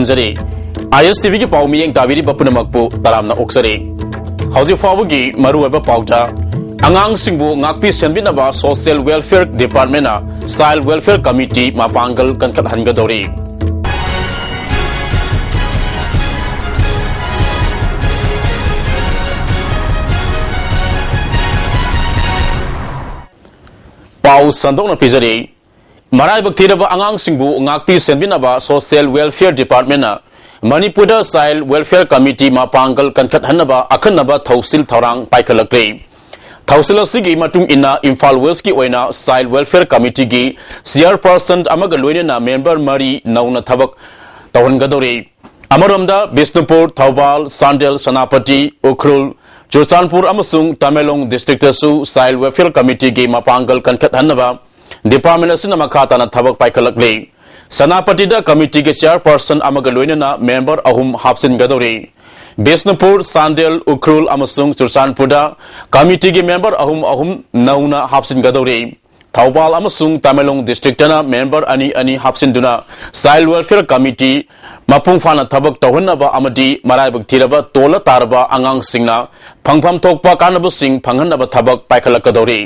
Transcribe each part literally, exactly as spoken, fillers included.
ꯊꯝꯖꯔꯤ꯫ ꯑꯥꯏ ꯑꯦꯁ ꯇꯤ ꯚꯤꯒꯤ ꯄꯥꯎ ꯃꯤꯠꯌꯦꯡ ꯇꯥꯕꯤꯔꯤꯕ ꯄꯨꯝꯅꯃꯛꯄꯨ ꯇꯔꯥꯝꯅ ꯑꯣꯛꯆꯔꯤ꯫ ꯍꯧꯖꯤꯛ ꯐꯥꯎꯕꯒꯤ ꯃꯔꯨꯑꯣꯏꯕ ꯄꯥꯎꯗ, ꯑꯉꯥꯡꯁꯤꯡꯕꯨ ꯉꯥꯛꯄꯤ ꯁꯦꯟꯕꯤꯅꯕ Social Welfare Departmentꯅ Child Welfare Committee ꯃꯄꯥꯡꯒꯜ ꯀꯟꯈꯠꯍꯟꯒꯗꯧꯔꯤ꯫ ꯄꯥꯎ ꯁꯟꯗꯣꯛꯅ ꯄꯤꯖꯔꯤ꯫ ꯃꯔꯥꯏꯕꯛ ꯊꯤꯔꯕ ꯑꯉꯥꯡꯁꯤꯡꯕꯨ ꯉꯥꯛꯄꯤ ꯁꯦꯟꯕꯤꯅꯕ Social Welfare Departmentꯅ ꯃꯅꯤꯄꯨꯔꯗ Child Welfare Committee ꯃꯄꯥꯡꯒꯜ ꯀꯟꯈꯠꯍꯟꯅꯕ ꯑꯈꯟꯅꯕ ꯊꯧꯁꯤꯜ ꯊꯧꯔꯥꯡ ꯄꯥꯏꯈꯠꯂꯛꯂꯤ꯫ ꯊꯧꯁꯤꯜ ꯑꯁꯤꯒꯤ ꯃꯇꯨꯡ ꯏꯟꯅ ꯏꯝꯐꯥꯜ ꯋꯦꯁꯀꯤ ꯑꯣꯏꯅ Child Welfare Committeeꯒꯤ chairperson ꯑꯃꯒ ꯂꯣꯏꯅꯅ member ꯃꯔꯤ ꯅꯧꯅ ꯊꯕꯛ ꯇꯧꯍꯟꯒꯗꯧꯔꯤ꯫ ꯑꯃꯔꯣꯝꯗ ꯕꯤꯁꯅꯨꯄꯨꯔ, ꯊꯧꯕꯥꯜ, ꯆꯥꯟꯗꯦꯜ, ꯁꯦꯅꯥꯄꯇꯤ, ꯎꯈ꯭ꯔꯨꯜ, ꯆꯨꯔꯆꯥꯟꯄꯨꯔ ꯑꯃꯁꯨꯡ ꯇꯃꯦꯡꯂꯣꯡ districtꯇꯁꯨ Child Welfare Committeeꯒꯤ ꯃꯄꯥꯡꯒꯜ ꯀꯟꯈꯠꯍꯟꯅꯕ department ꯑꯁꯤꯅ ꯃꯈꯥ ꯇꯥꯅ ꯊꯕꯛ ꯄꯥꯏꯈꯠꯂꯛꯂꯤ꯫ ꯁꯦꯅꯥꯄꯇꯤꯗ committeeꯒꯤ chairperson ꯑꯃꯒ ꯂꯣꯏꯅꯅ member ꯑꯍꯨꯝ ꯍꯥꯞꯆꯤꯟꯒꯗꯧꯔꯤ꯫ ꯕꯤꯁꯅꯨꯄꯨꯔ, ꯆꯥꯟꯗꯦꯜ, ꯎꯈ꯭ꯔꯨꯜ ꯑꯃꯁꯨꯡ ꯆꯨꯔꯆꯥꯟꯄꯨꯔꯗ committeeꯒꯤ member ꯑꯍꯨꯝ ꯑꯍꯨꯝ ꯅꯧꯅ ꯍꯥꯞꯆꯤꯟꯒꯗꯧꯔꯤ꯫ ꯊꯧꯕꯥꯜ ꯑꯃꯁꯨꯡ ꯇꯃꯦꯡꯂꯣꯡ districtꯇꯅ member ꯑꯅꯤ ꯑꯅꯤ ꯍꯥꯞꯆꯤꯟꯗꯨꯅ Child Welfare Committee ꯃꯄꯨꯡ ꯐꯥꯅ ꯊꯕꯛ ꯇꯧꯍꯟꯅꯕ ꯑꯃꯗꯤ ꯃꯔꯥꯏꯕꯛ ꯊꯤꯔꯕ ꯇꯣꯜꯂ ꯇꯥꯔꯕ ꯑꯉꯥꯡꯁꯤꯡꯅ ꯐꯪꯐꯝ ꯊꯣꯛꯄ ꯀꯥꯟꯅꯕꯁꯤꯡ ꯐꯪꯍꯟꯅꯕ ꯊꯕꯛ ꯄꯥꯏꯈꯠꯂꯛꯀꯗꯧꯔꯤ꯫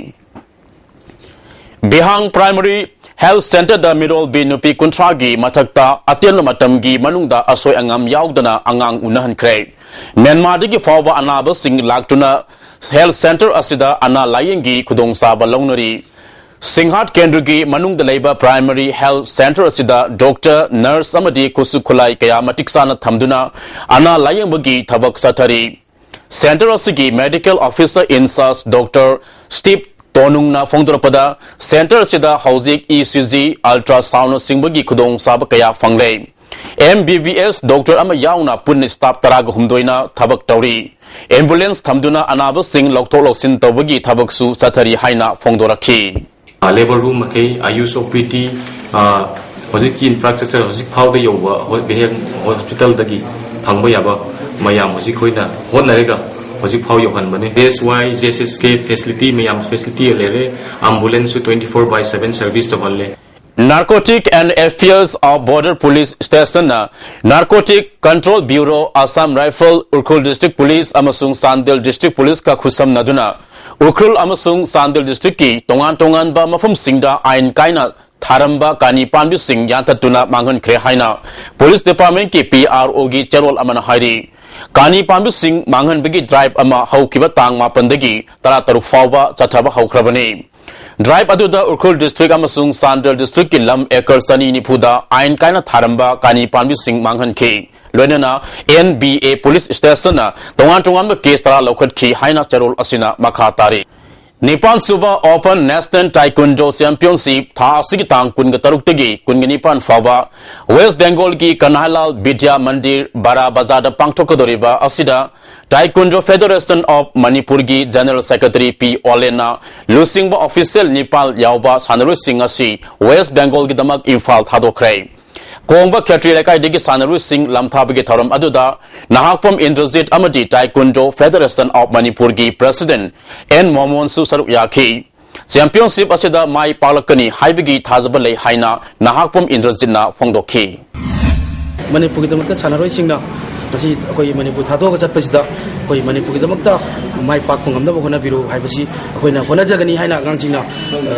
ꯕꯤꯍꯥꯡ Primary Health Centreꯗ ꯃꯤꯔꯣꯜꯕꯤ ꯅꯨꯄꯤ ꯀꯨꯟꯊ꯭ꯔꯥꯒꯤ ꯃꯊꯛꯇ ꯑꯇꯦꯟꯕ ꯃꯇꯝꯒꯤ ꯃꯅꯨꯡꯗ ꯑꯁꯣꯏ ꯑꯉꯥꯝ ꯌꯥꯎꯗꯅ ꯑꯉꯥꯡ ꯎꯅꯍꯟꯈ꯭ꯔꯦ꯫ ꯃ꯭ꯌꯥꯟꯃꯥꯔꯗꯒꯤ ꯐꯥꯎꯕ ꯑꯅꯥꯕꯁꯤꯡ ꯂꯥꯛꯇꯨꯅ health centre ꯑꯁꯤꯗ ꯑꯅꯥ ꯂꯥꯌꯦꯡꯒꯤ ꯈꯨꯗꯣꯡꯆꯥꯕ ꯂꯧꯅꯔꯤ꯫ ꯁꯤꯡꯍꯥꯠ ꯀꯦꯟꯗ꯭ꯔꯒꯤ ꯃꯅꯨꯡꯗ ꯂꯩꯕ Primary Health Centre ꯑꯁꯤꯗ doctor, nurse ꯑꯃꯗꯤ ꯈꯨꯠꯁꯨ ꯈꯨꯠꯂꯥꯏ ꯀꯌꯥ ꯃꯇꯤꯛ ꯆꯥꯅ ꯊꯝꯗꯨꯅ ꯑꯅꯥ ꯂꯥꯌꯦꯡꯕꯒꯤ ꯊꯕꯛ ꯆꯠꯊꯔꯤ꯫ Centre ꯑꯁꯤꯒꯤ medical officer in charge doctor Steve ꯇꯣꯅꯨꯡꯅ ꯐꯣꯡꯗꯣꯔꯛꯄꯗ, centre ꯑꯁꯤꯗ ꯍꯧꯖꯤꯛ E C G, ultrasoundꯅꯆꯤꯡꯕꯒꯤ ꯈꯨꯗꯣꯡꯆꯥꯕ ꯀꯌꯥ ꯐꯪꯂꯦ꯫ M B B S doctor ꯑꯃ ꯌꯥꯎꯅ ꯄꯨꯟꯅ staff ꯇꯔꯥꯒ ꯍꯨꯝꯗꯣꯏꯅ ꯊꯕꯛ ꯇꯧꯔꯤ꯫ Ambulance ꯊꯝꯗꯨꯅ ꯑꯅꯥꯕꯁꯤꯡ ꯂꯧꯊꯣꯛ ꯂꯧꯁꯤꯟ ꯇꯧꯕꯒꯤ ꯊꯕꯛꯁꯨ ꯆꯠꯊꯔꯤ ꯍꯥꯏꯅ ꯐꯣꯡꯗꯣꯔꯛꯈꯤ꯫ Labour room ꯃꯈꯩ, Ayush O P D, ꯑ, ꯍꯧꯖꯤꯛꯀꯤ infrastructure ꯍꯧꯖꯤꯛ ꯐꯥꯎꯗ ꯌꯧꯕ ꯍꯣ-, ꯕꯤꯍꯦꯡ hospitalꯗꯒꯤ ꯐꯪꯕ ꯌꯥꯕ ꯃꯌꯥꯝ ꯍꯧꯖꯤꯛ ꯑꯩꯈꯣꯏꯅ ꯍꯣꯠꯅꯔꯒ ꯍꯧꯖꯤꯛ ꯐꯥꯎ ꯌꯧꯍꯟꯕꯅꯤ꯫ J S Y, J S S K facility ꯃꯌꯥꯝ facility ꯂꯩꯔꯦ, ambulanceꯁꯨ twenty four by seven service ꯇꯧꯍꯜꯂꯦ꯫ Narcotic and Affairs of Border Police Station ꯅ Narcotic Control Bureau, Assam Rifle, Ukhrul District Police ꯑꯃꯁꯨꯡ ꯆꯥꯟꯗꯦꯜ District Police ꯀ ꯈꯨꯠꯁꯝꯅꯗꯨꯅ ꯎꯈ꯭ꯔꯨꯜ ꯑꯃꯁꯨꯡ Chandel District ꯀꯤ ꯇꯣꯉꯥꯟ ꯇꯣꯉꯥꯟꯕ ꯃꯐꯝꯁꯤꯡꯗ ꯑꯥꯏꯟ ꯀꯥꯏꯅ ꯊꯥꯔꯝꯕ ꯀꯥꯅꯤ ꯄꯥꯟꯕꯤꯁꯤꯡ ꯌꯥꯟꯊꯠꯇꯨꯅ ꯃꯥꯡꯍꯟꯈ꯭ꯔꯦ ꯍꯥꯏꯅ Police Department ꯀꯤ P R O ꯒꯤ ꯆꯦꯔꯣꯜ ꯑꯃꯅ ꯍꯥꯏꯔꯤ꯫ ꯀꯥꯅꯤ ꯄꯥꯟꯕꯤꯁꯤꯡ ꯃꯥꯡꯍꯟꯕꯒꯤ drive ꯑꯃ ꯍꯧꯈꯤꯕ ꯇꯥꯡ ꯃꯥꯄꯟꯗꯒꯤ ꯇꯔꯥꯇꯔꯨꯛ ꯐꯥꯎꯕ ꯆꯠꯊꯕ ꯍꯧꯈ꯭ꯔꯕꯅꯤ꯫ Drive ꯑꯗꯨꯗ ꯎꯈ꯭ꯔꯨꯜ District ꯑꯃꯁꯨꯡ ꯆꯥꯟꯗꯦꯜ District ꯀꯤ ꯂꯝ acre ꯆꯅꯤ ꯅꯤꯐꯨꯗ ꯑꯥꯏꯟ ꯀꯥꯏꯅ ꯊꯥꯔꯝꯕ ꯀꯥꯅꯤ ꯄꯥꯟꯕꯤꯁꯤꯡ ꯃꯥꯡꯍꯟꯈꯤ꯫ ꯂꯣꯏꯅꯅ N B A Police Station ꯅ ꯇꯣꯉꯥꯟ ꯇꯣꯉꯥꯟꯕ case ꯇꯔꯥ ꯂꯧꯈꯠꯈꯤ ꯍꯥꯏꯅ ꯆꯦꯔꯣꯜ ꯑꯁꯤꯅ ꯃꯈꯥ ꯇꯥꯔꯤ꯫ ꯅꯤꯄꯥꯟ ꯁꯨꯕ Open National Taekwondo Championship ꯊꯥ ꯑꯁꯤꯒꯤ ꯇꯥꯡ ꯀꯨꯟꯒ ꯇꯔꯨꯛꯇꯒꯤ ꯀꯨꯟꯒ ꯅꯤꯄꯥꯟ ꯐꯥꯎꯕ West Bengal ꯒꯤ ꯀꯟꯍꯥꯏꯂꯥꯜ ꯕꯤꯗ꯭ꯌꯥ ꯃꯟꯗꯤꯔ, ꯕꯔꯥ ꯕꯖꯥꯔꯗ ꯄꯥꯡꯊꯣꯛꯀꯗꯧꯔꯤꯕ ꯑꯁꯤꯗ Taekwondo Federation of Manipur ꯒꯤ General Secretary P ꯋꯥꯂꯦꯟꯅ ꯂꯨꯆꯤꯡꯕ official ꯅꯤꯄꯥꯜ ꯌꯥꯎꯕ ꯁꯥꯟꯅꯔꯣꯏꯁꯤꯡ ꯑꯁꯤ West Bengal ꯒꯤꯗꯃꯛ ꯏꯝꯐꯥꯜ ꯊꯥꯗꯣꯛꯈ꯭ꯔꯦ꯫ ꯀꯣꯡꯕ ꯈꯦꯇ꯭ꯔꯤ ꯂꯩꯀꯥꯏꯗꯒꯤ ꯁꯥꯟꯅꯔꯣꯏꯁꯤꯡ ꯂꯝꯊꯥꯕꯒꯤ ꯊꯧꯔꯝ ꯑꯗꯨꯗ ꯅꯍꯥꯛꯄꯝ ꯏꯟꯗ꯭ꯔꯖꯤꯠ ꯑꯃꯗꯤ Taekwondo Federation of Manipur ꯒꯤ President N ꯃꯣꯃꯣꯟꯁꯨ ꯁꯔꯨꯛ ꯌꯥꯈꯤ꯫ Championship ꯑꯁꯤꯗ ꯃꯥꯏ ꯄꯥꯛꯂꯛꯀꯅꯤ ꯍꯥꯏꯕꯒꯤ ꯊꯥꯖꯕ ꯂꯩ ꯍꯥꯏꯅ ꯅꯍꯥꯛꯄꯝ ꯏꯟꯗ꯭ꯔꯖꯤꯠꯅ ꯐꯣꯡꯗꯣꯛꯈꯤ꯫ ꯃꯅꯤꯄꯨꯔꯒꯤꯗꯃꯛꯇ ꯁꯥꯟꯅꯔꯣꯏꯁꯤꯡꯅ ꯉꯁꯤ ꯑꯩꯈꯣꯏꯒꯤ ꯃꯅꯤꯄꯨꯔ ꯊꯥꯗꯣꯛꯑꯒ ꯆꯠꯄꯁꯤꯗ ꯑꯩꯈꯣꯏ ꯃꯅꯤꯄꯨꯔꯒꯤꯗꯃꯛꯇ ꯃꯥꯏ ꯄꯥꯛꯄ ꯉꯝꯅꯕ ꯍꯣꯠꯅꯕꯤꯔꯨ ꯍꯥꯏꯕꯁꯤ ꯑꯩꯈꯣꯏꯅ ꯍꯣꯠꯅꯖꯒꯅꯤ ꯍꯥꯏꯅ ꯑꯉꯥꯡꯁꯤꯡꯅ, ꯑ,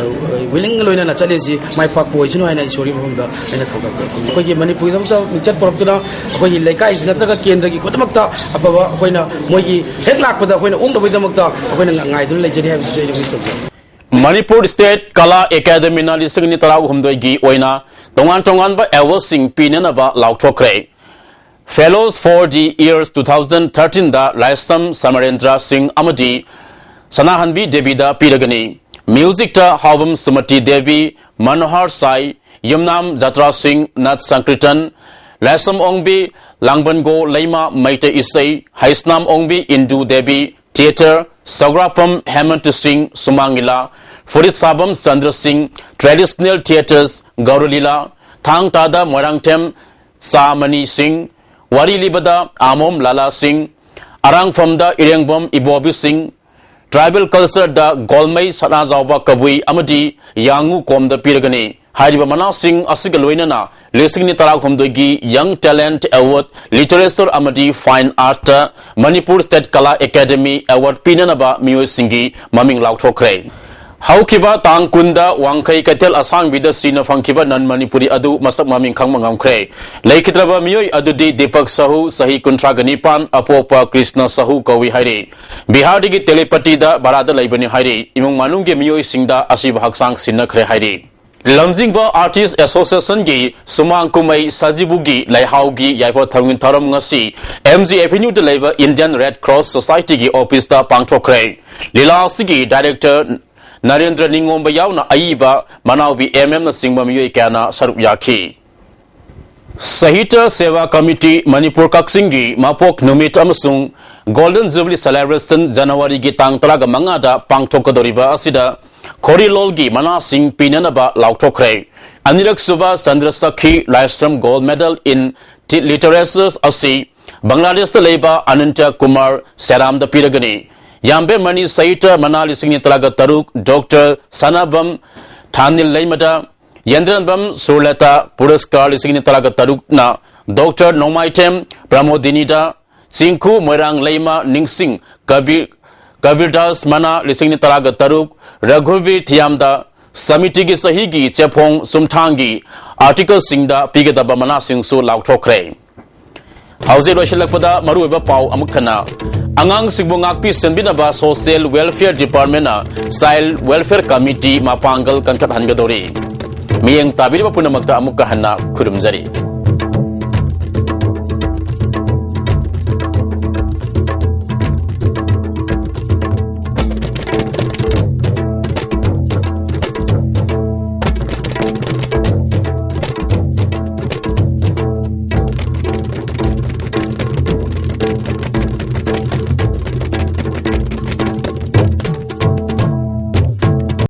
willing ꯂꯣꯏꯅꯅ ꯆꯠꯂꯤꯁꯤ ꯃꯥꯏ ꯄꯥꯛꯄ ꯑꯣꯏꯁꯅꯨ ꯍꯥꯏꯅ ꯏꯁꯣꯔꯒꯤ ꯃꯐꯝꯗ ꯑꯩꯅ ꯊꯧꯖꯥꯜ ꯇꯧꯔꯛꯄꯅꯤ꯫ ꯑꯩꯈꯣꯏꯒꯤ ꯃꯅꯤꯄꯨꯔꯒꯤꯗꯃꯛꯇ ꯃꯤꯡꯆꯠ ꯄꯨꯔꯛꯇꯨꯅ ꯑꯩꯈꯣꯏꯒꯤ ꯂꯩꯀꯥꯏ ꯅꯠꯇ꯭ꯔꯒ ꯀꯦꯟꯗ꯭ꯔꯒꯤ ꯈꯨꯗꯤꯡꯃꯛꯇ ꯑꯐꯕ ꯑꯩꯈꯣꯏꯅ ꯃꯣꯏꯒꯤ ꯍꯦꯛ ꯂꯥꯛꯄꯗ ꯑꯩꯈꯣꯏꯅ ꯑꯣꯛꯅꯕꯒꯤꯗꯃꯛꯇ ꯑꯩꯈꯣꯏꯅ ꯉꯥꯏꯗꯨꯅ ꯂꯩꯖꯔꯤ ꯍꯥꯏꯕꯁꯤꯁꯨ ꯑꯩꯅ wish ꯇꯧꯖꯩ꯫ ꯃꯅꯤꯄꯨꯔ State ꯀꯂꯥ ꯑꯦꯀꯥꯗꯃꯤꯅ ꯂꯤꯁꯤꯡ ꯑꯅꯤ ꯇꯔꯥꯍꯨꯝꯗꯣꯏꯒꯤ ꯑꯣꯏꯅ ꯇꯣꯉꯥꯟ ꯇꯣꯉꯥꯟꯕ awardꯁꯤꯡ ꯄꯤꯅꯅꯕ ꯂꯥꯎꯊꯣꯛꯈ꯭ꯔꯦ꯫ Fellows for the years two thousand thirteen ꯗ ꯂꯥꯏꯁ꯭ꯔꯝ ꯁꯃꯔꯦꯟꯗ꯭ꯔ ꯁꯤꯡ ꯑꯃꯗꯤ ꯁꯅꯥꯍꯟꯕꯤ ꯗꯦꯕꯤꯗ ꯄꯤꯔꯒꯅꯤ꯫ Musicꯇ ꯍꯥꯎꯕꯝ ꯁꯨꯃꯇꯤ ꯗꯦꯕꯤ, ꯃꯅꯣꯍꯔ ꯁꯥꯏ, ꯌꯨꯝꯅꯥꯝ ꯖꯇ꯭ꯔꯥ ꯁꯤꯡ, ꯅꯠ ꯁꯪꯀ꯭ꯔꯤꯇꯟ, ꯂꯥꯏꯁ꯭ꯔꯝ ꯑꯣꯡꯕꯤ ꯂꯥꯡꯕꯟꯒꯣ ꯂꯩꯃ ꯃꯩꯇꯩ ꯏꯁꯩ, ꯍꯩꯁꯅꯥꯝ ꯑꯣꯡꯕꯤ ꯏꯟꯗꯨ ꯗꯦꯕꯤ, theatre, ꯁꯧꯒ꯭ꯔꯥꯛꯄꯝ ꯍꯦꯃꯟꯇ ꯁꯤꯡ ꯁꯨꯃꯥꯡ ꯂꯤꯂꯥ, ꯐꯨꯔꯤꯠ ꯁꯥꯕꯝ ꯆꯟꯗ꯭ꯔ ꯁꯤꯡ, traditional theatres, ꯒꯧꯔ ꯂꯤꯂꯥ, ꯊꯥꯡ ꯇꯥꯗ ꯃꯣꯏꯔꯥꯡꯊꯦꯝ ꯆꯥꯃꯅꯤ ꯁꯤꯡ, ꯋꯥꯔꯤ ꯂꯤꯕꯗ ꯑꯥꯃꯣꯝ ꯂꯥꯂꯥ ꯁꯤꯡ, ꯑꯔꯥꯡꯐꯝꯗ ꯏꯔꯦꯡꯕꯝ ꯏꯕꯣꯕꯤ ꯁꯤꯡ, tribal cultureꯗ ꯒꯣꯜꯃꯩ ꯁꯅꯥꯖꯥꯎꯕ ꯀꯕꯨꯏ ꯑꯃꯗꯤ ꯌꯥꯡꯉꯨ ꯀꯣꯝꯗ ꯄꯤꯔꯒꯅꯤ꯫ ꯍꯥꯏꯔꯤꯕ ꯃꯅꯥꯁꯤꯡ ꯑꯁꯤꯒ ꯂꯣꯏꯅꯅ ꯂꯤꯁꯤꯡ ꯑꯅꯤ ꯇꯔꯥꯍꯨꯝꯗꯣꯏꯒꯤ Young Talent Award, Literature ꯑꯃꯗꯤ Fine Art, Manipur State Kala Academy Award ꯄꯤꯅꯅꯕ ꯃꯤꯑꯣꯏꯁꯤꯡꯒꯤ ꯃꯃꯤꯡ ꯂꯥꯎꯊꯣꯛꯈ꯭ꯔꯦ꯫ ꯍꯧꯈꯤꯕ ꯇꯥꯡ ꯀꯨꯟꯗ ꯋꯥꯡꯈꯩ ꯀꯩꯊꯦꯜ ꯑꯁꯥꯡꯕꯤꯗ ꯁꯤꯅ ꯐꯪꯈꯤꯕ ꯅꯟ ꯃꯅꯤꯄꯨꯔꯤ ꯑꯗꯨ ꯃꯁꯛ ꯃꯃꯤꯡ ꯈꯪꯕ ꯉꯝꯈ꯭ꯔꯦ꯫ ꯂꯩꯈꯤꯗ꯭ꯔꯕ ꯃꯤꯑꯣꯏ ꯑꯗꯨꯗꯤ ꯗꯤꯄꯛ ꯁꯍꯨ, ꯆꯍꯤ ꯀꯨꯟꯊ꯭ꯔꯥꯒ ꯅꯤꯄꯥꯟ, ꯑꯄꯣꯛꯄ ꯀ꯭ꯔꯤꯁꯅ ꯁꯍꯨ ꯀꯧꯏ ꯍꯥꯏꯔꯤ꯫ ꯕꯤꯍꯥꯔꯗꯒꯤ ꯇꯦꯂꯤꯄꯇꯤꯗ ꯚꯔꯥꯗ ꯂꯩꯕꯅꯤ ꯍꯥꯏꯔꯤ꯫ ꯏꯃꯨꯡ ꯃꯅꯨꯡꯒꯤ ꯃꯤꯑꯣꯏꯁꯤꯡꯗ ꯑꯁꯤꯕ ꯍꯛꯆꯥꯡ ꯁꯤꯟꯅꯈ꯭ꯔꯦ ꯍꯥꯏꯔꯤ꯫ ꯂꯝꯖꯤꯡꯕ Artist Associationꯒꯤ ꯁꯨꯃꯥꯡ ꯀꯨꯝꯍꯩ ꯁꯖꯤꯕꯨꯒꯤ ꯂꯩꯍꯥꯎꯒꯤ ꯌꯥꯏꯐ ꯊꯧꯔꯝꯒꯤ ꯊꯧꯔꯝ ꯉꯁꯤ M G Avenueꯗ ꯂꯩꯕ Indian Red Cross Societyꯒꯤ officeꯇ ꯄꯥꯡꯊꯣꯛꯈ꯭ꯔꯦ꯫ ꯂꯤꯂꯥ ꯑꯁꯤꯒꯤ director ꯅꯔꯦꯟꯗ꯭ꯔ ꯅꯤꯡꯉꯣꯝꯕ ꯌꯥꯎꯅ ꯑꯏꯕ ꯃꯅꯥꯎꯕꯤ M M ꯅꯆꯤꯡꯕ ꯃꯤꯑꯣꯏ ꯀꯌꯥꯅ ꯁꯔꯨꯛ ꯌꯥꯈꯤ꯫ ꯁꯥꯍꯤꯇ꯭ꯌ ꯁꯦꯋꯥ ꯀꯃꯤꯇꯤ ꯃꯅꯤꯄꯨꯔ ꯀꯛꯆꯤꯡꯒꯤ ꯃꯄꯣꯛ ꯅꯨꯃꯤꯠ ꯑꯃꯁꯨꯡ Golden Jubilee Celebration ꯖꯅꯋꯥꯔꯤꯒꯤ ꯇꯥꯡ ꯇꯔꯥꯒ ꯃꯉꯥꯗ ꯄꯥꯡꯊꯣꯛꯀꯗꯧꯔꯤꯕ ꯑꯁꯤꯗ ꯈꯣꯔꯤꯂꯣꯜꯒꯤ ꯃꯅꯥꯁꯤꯡ ꯄꯤꯅꯅꯕ ꯂꯥꯎꯊꯣꯛꯈ꯭ꯔꯦ꯫ ꯑꯅꯤꯔꯛ ꯁꯨꯕ ꯆꯟꯗ꯭ꯔꯁꯈꯤ ꯂꯥꯏꯁ꯭ꯔꯝ Gold Medal in Literature ꯑꯁꯤ ꯕꯪꯒ꯭ꯂꯥꯗꯦꯁꯇ ꯂꯩꯕ ꯑꯅꯟꯇ ꯀꯨꯃꯥꯔ ꯁꯦꯔꯥꯝꯗ ꯄꯤꯔꯒꯅꯤ꯫ ꯌꯥꯝꯕꯦꯝꯃꯅꯤ ꯁꯥꯍꯤꯇ꯭ꯌ ꯃꯅꯥ ꯂꯤꯁꯤꯡ ꯑꯅꯤ ꯇꯔꯥꯒ ꯇꯔꯨꯛ ꯗꯣꯛꯇꯔ ꯁꯅꯥꯕꯝ ꯊꯥꯅꯤꯜ ꯂꯩꯃꯗ, ꯌꯦꯟꯗ꯭ꯔꯟꯕꯝ ꯁꯨꯔꯂꯇꯥ ꯄꯨꯔꯁꯀꯥꯔ ꯂꯤꯁꯤꯡ ꯑꯅꯤ ꯇꯔꯥꯒ ꯇꯔꯨꯛꯅ ꯗꯣꯛꯇꯔ ꯅꯣꯡꯃꯥꯏꯊꯦꯝ ꯄ꯭ꯔꯃꯣꯗꯤꯅꯤꯗ, ꯆꯤꯡꯈꯨ ꯃꯣꯏꯔꯥꯡ ꯂꯩꯃ ꯅꯤꯡꯁꯤꯡ ꯀꯕꯤꯔ, ꯀꯕꯤꯔꯗꯥꯁ ꯃꯅꯥ ꯂꯤꯁꯤꯡ ꯑꯅꯤ ꯇꯔꯥꯒ ꯇꯔꯨꯛ ꯔꯘꯨꯕꯤꯔ ꯊꯤꯌꯥꯝꯗ, ꯁꯃꯤꯇꯤꯒꯤ ꯆꯍꯤꯒꯤ ꯆꯦꯐꯣꯡ ꯆꯨꯝꯊꯥꯡꯒꯤ articleꯁꯤꯡꯗ ꯄꯤꯒꯗꯕ ꯃꯅꯥꯁꯤꯡꯁꯨ ꯂꯥꯎꯊꯣꯛꯈ꯭ꯔꯦ꯫ ꯍꯧꯖꯤꯛ ꯂꯣꯏꯁꯤꯜꯂꯛꯄꯗ ꯃꯔꯨꯑꯣꯏꯕ ꯄꯥꯎ ꯑꯃꯨꯛ ꯍꯟꯅ꯫ ꯑꯉꯥꯡꯁꯤꯡꯕꯨ ꯉꯥꯛꯄꯤ ꯁꯦꯟꯕꯤꯅꯕ Social Welfare Departmentꯅ Child Welfare Committee ꯃꯄꯥꯡꯒꯜ ꯀꯟꯈꯠꯍꯟꯒꯗꯧꯔꯤ꯫ ꯃꯤꯠꯌꯦꯡ ꯇꯥꯕꯤꯔꯤꯕ ꯄꯨꯝꯅꯃꯛꯇ ꯑꯃꯨꯛꯀ ꯍꯟꯅ ꯈꯨꯔꯨꯝꯖꯔꯤ꯫